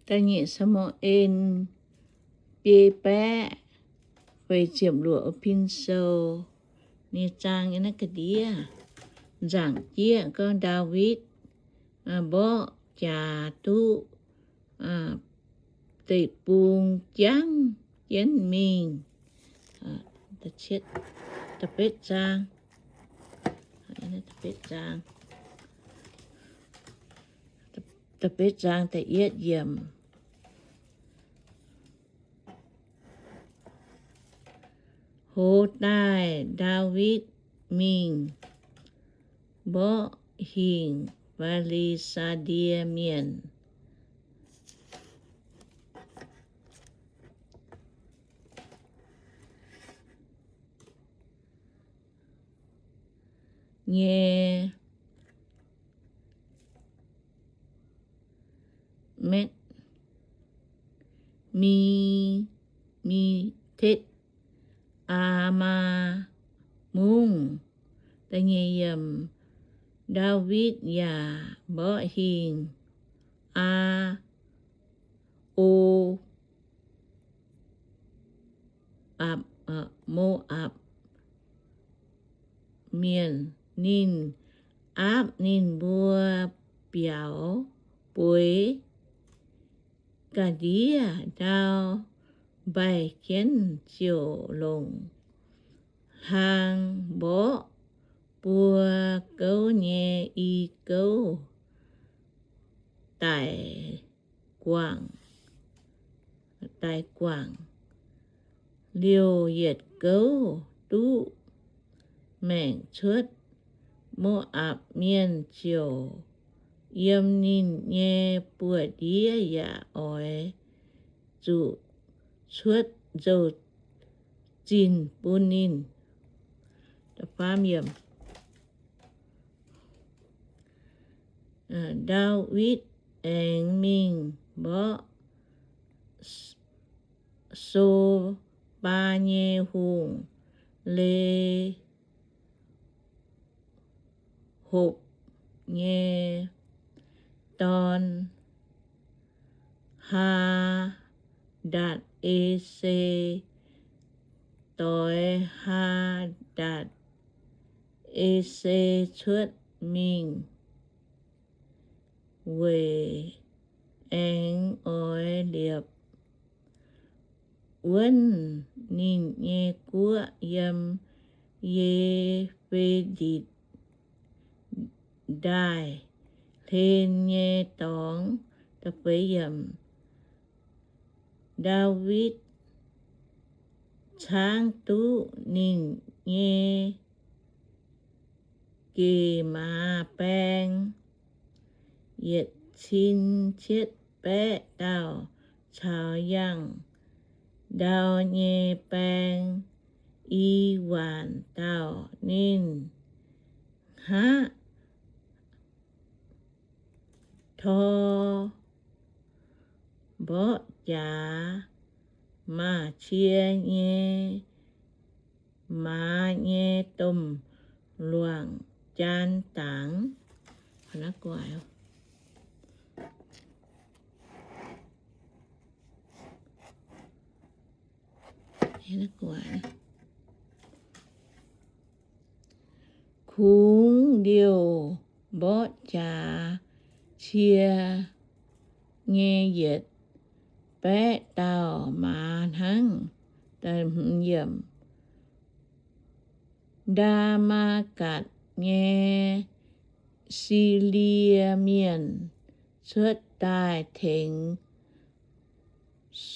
Da'nyeic Saa^mu^en biei baeqv feix ziepc luoqc, Pin Sou nyei zaang yiem naaiv ga'ndiev. Nzaangc jieqv gorngv Ndaawitv mborqv jaax duqv deic-bung jangv jienv mingh. Da'betv zaang, da'betv zaang, da'betv zaang da'yietv yiemc. Hoz daaih Ndaawitv mingh mborqv hingh Fi^li^saa^die Mienh nyei Mekc, Mi, Mikc^tetv, Aa^maa, Mungv. Ndaawitv yaac mborqv hingh Aa, O, apc, Mo^apc Mienh. Ninh aapv ninh mbuo biaux bueix ga'ndiev ndau, mbaih jienv ziouc longc hlaang mborqv buo gouv nyei i gouv daic guangc, daic guangc. Liouh yietc gouv duqv maengc cuotv, Mo^apc Mienh ziouc yiem ninh nyei buoz-ndiev yaac oix zuqc cuotv nzou-zinh bun ninh. Ndaawitv aengx mingh mborqv So^baa nyei hungh, Le^hopv nyei dorn, Haa^ndatc^e^se, doix Haa^ndatc^e^se cuotv mingh weic aengx oix liepc wuonv ninh nyei guoqv yiem Ye^fe^ditc Ndaaih hlen nyei dorngx. Ndaawitv caangv duqv ninh nyei gec maaz baeng yietc cin cietv baeqv dauh caux yangh ndau nyei baeng i waanc dauh. Ninh hngaqv tor mborqv jaax, maaz-cie nyei, maaz nyei domh luangc jaan dangx. Kungx liouh mborqv jaax cie nyei yietc baeqv dauh maaz hnangv. Ndaa^maa^gatc nyei Silie Mienh cuotv daaih tengx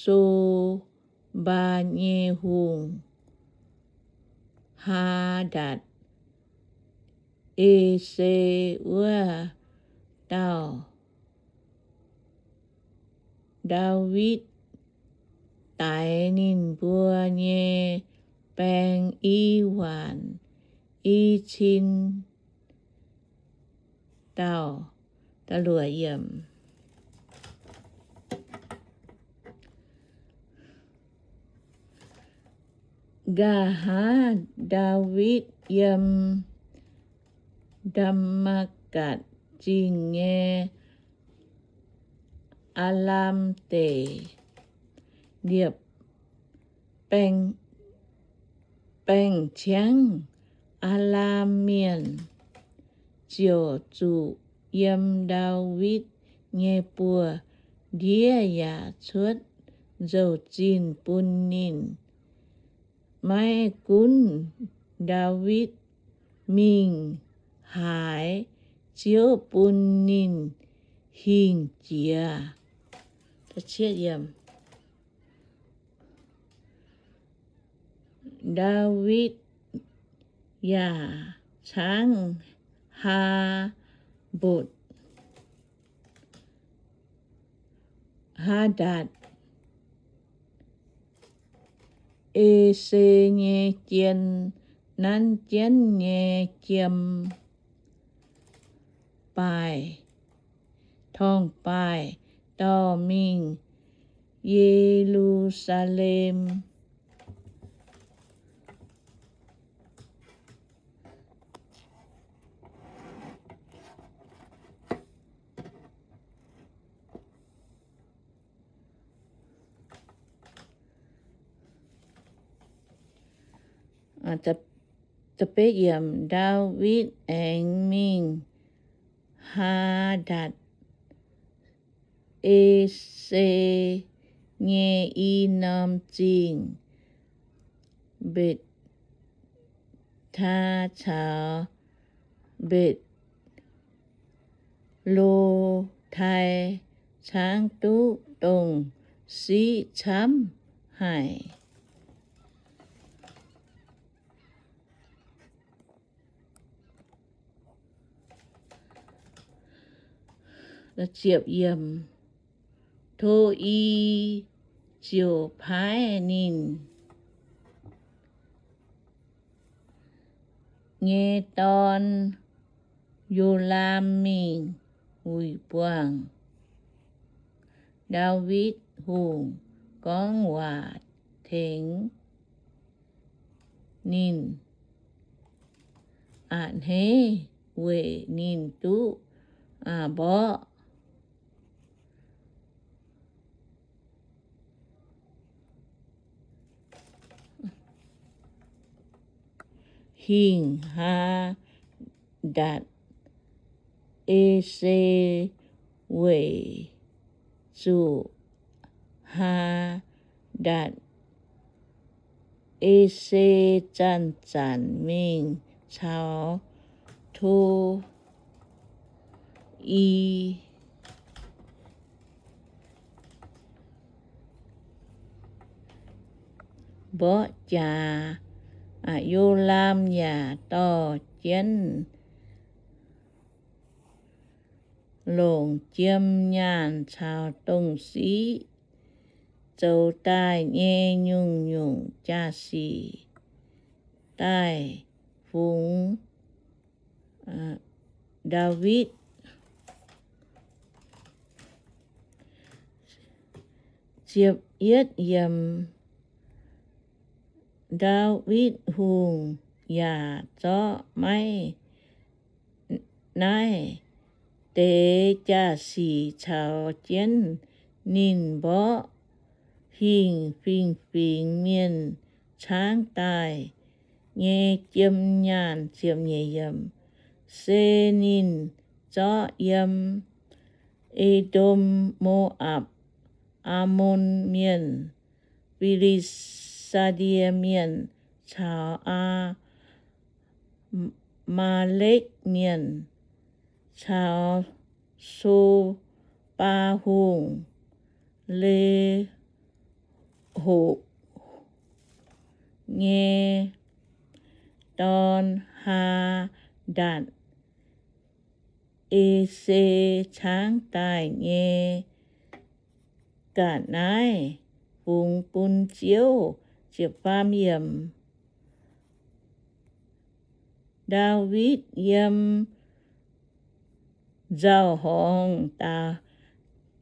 So^mbaa nyei hungh, Haa^ndatc^e^se wuov dauh. Ndaawitv daix ninh mbuo nyei baeng i waanc i cin dauh. Nqa'haav Ndaawitv yiem Ndaa^matv^gatc Zingh nyei Aa^laam Deic. Liepc baeng, baeng-ciangv Aa^laam Mienh ziouc zuqc yiem Ndaawitv nyei buoz-ndiev yaac cuotv nzou-zinh bun ninh. Maiv gunv Ndaawitv mingh haaix, Ziouv bun ninh hingh jiex. Ndaawitv yaac caangv Haa^mbotc, Haa^ndatc^e^se nyei jien, nanv jienv nyei jiem baaih, torngv-baaih dorh mingh Ye^lu^saa^lem. Ndaawitv aengx mingh Hadaad^ese nyei i norm zingh, Mbetc^taa caux Mbetc^lo^tai, caangv duqv dongh siqv camv haic. To^i ziouc paaiv ninh nyei dorn, Yo^laam, mingh wuic buangh Ndaawitv Hungh gorngv waac tengx ninh a'hneiv weic ninh duqv mborqv hingh Hadaad^ese, weic zuqc Hadaad^ese zanc-zanc mingh caux To^i mborqv jaax. Yo^laam yaac dorh jienv longc jiem nyaanh caux dongh siqv zoux daaih nyei nyungc-nyungc jaa-sic daaih fungx Ndaawitv. Ziepc yietv yiemc, Ndaawitv Hungh yaac zorqv maiv naaiv deix jaa-sic caux jienv ninh mborqv hingh fingx-fingx mienh caangv daaih nyei jiem nyaanh. Se ninh zorqv yiem E^ndom, Mo^apc, Aamon Mienh, Fi^li^saa^die Mienh caux Aa^maa^lekv Mienh, caux So^mbaa Hungh, Lehob nyei dorn, Hadaad^ese, caangv daaih nyei ga'naaiv fungx bun Ziouv. Ndaawitv yiem nzauh horngz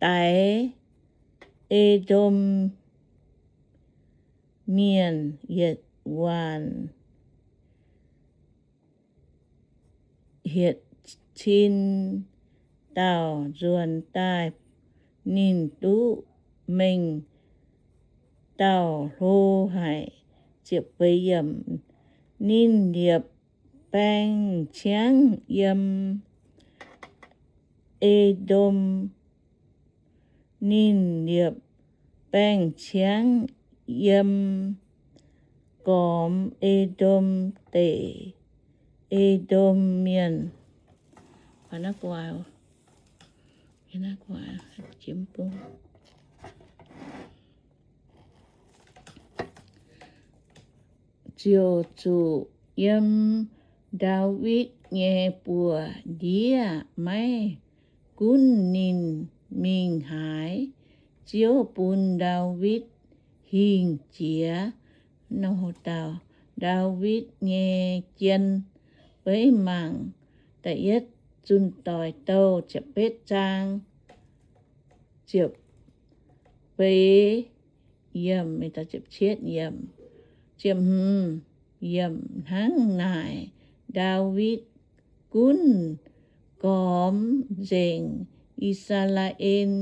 daix E^ndom Mienh yietc waanc hietc cin dauh nzuonx daaih ninh duqv mengh dauh hlo haic. Ninh liepc baeng ciangv yiem E^ndom. Ninh liepc baeng ciangv yiem gormx E^ndom deic, E^ndom Mienh. Ziouc zuqc yiem Ndaawitv nyei buoz-ndiev maiv gunv ninh mingh haaix. Ziouv bun Ndaawitv hingh jiex. Ndaawitv nyei jien beiv mangc. Da'yietv Zunh Doic Douh ziepc betv zaang ziepc feix, hnangv naaic, Ndaawitv gunv gormx nzengc I^saa^laa^en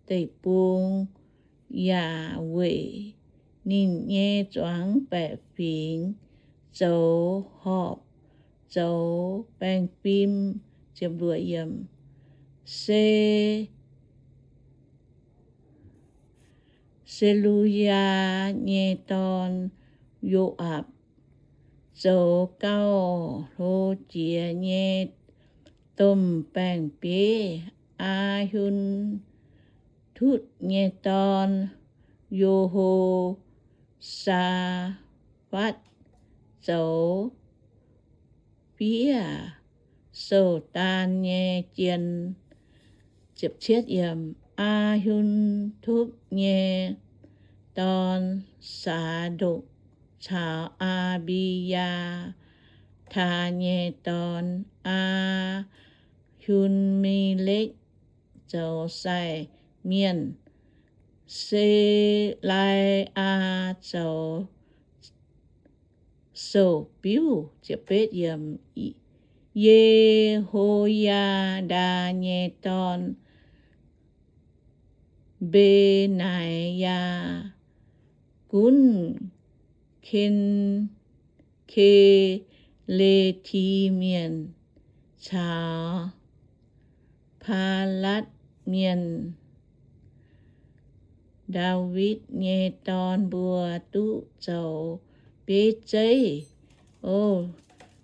Deic-Bung yaac weic ninh nyei zuangx baeqc fingx zoux horpc, zoux baeng fim. Se Seruyaa nyei dorn, Yo^aapc, zoux gauh hlo jiex nyei domh baeng-bieiv. Aa^hun^tutv nyei dorn, Yo^ho^saa^fatv, zoux fiev sou-daan nyei jien. Aa^hun^tupv nyei dorn, Saa^ndokc, caux Aa^mbi^yaa^taa nyei dorn, Aa^hun^me^lekv, zoux sai mienh. Se^lai^aa zoux sou-biuv. Ye^ho^yaa^ndaa nyei dorn, Mbe^naa^yaa, gunv Ke^le^ti Mienh caux Paalatv Mienh. Ndaawitv nyei dorn mbuo duqv zoux bieiv zeiv. O,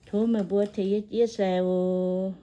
tov meih mbuo tengx yie jienv sai oc.